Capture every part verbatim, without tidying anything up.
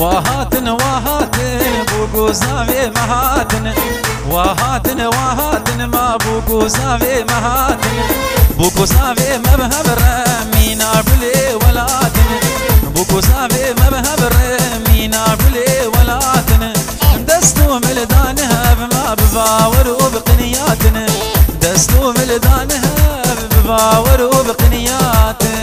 Wa hatin, wa hatin, bû ku zavê me hatin. Wa hatin, wa hatin, ma bû ku zavê me hatin. Bû ku zavê me bi hev re mîna gulê welatin. Bû ku zavê me bi hev re mîna gulê welatin. Dest û mil dan hev ma bi bawer û bi qiniyatin. Dest û mil dan hev bi bawer û bi qiniyatin.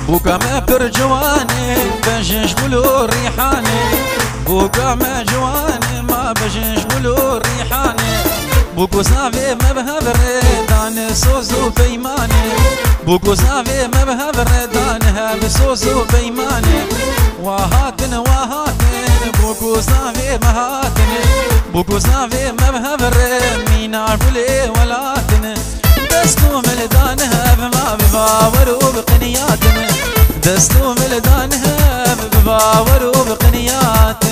Bûka me pir ciwan e, bejin ji gul û rîhan e. Bûka me ciwan e, ma bejin ji gul û rîhan e. Bûk û zavê me bi hev re dane soz û peyman e. Bûk û zavê me bi hev re dane hev soz û peyman e. Wa hatin, wa hatin, bûk û zavê me hatin. Bûk û zavê me bi hev re mîna gulê welatin. Dest û mil dan hev ma bi bawer û bi qiniyatin. Dest û mil dan hev bi bawer û bi qiniyatin.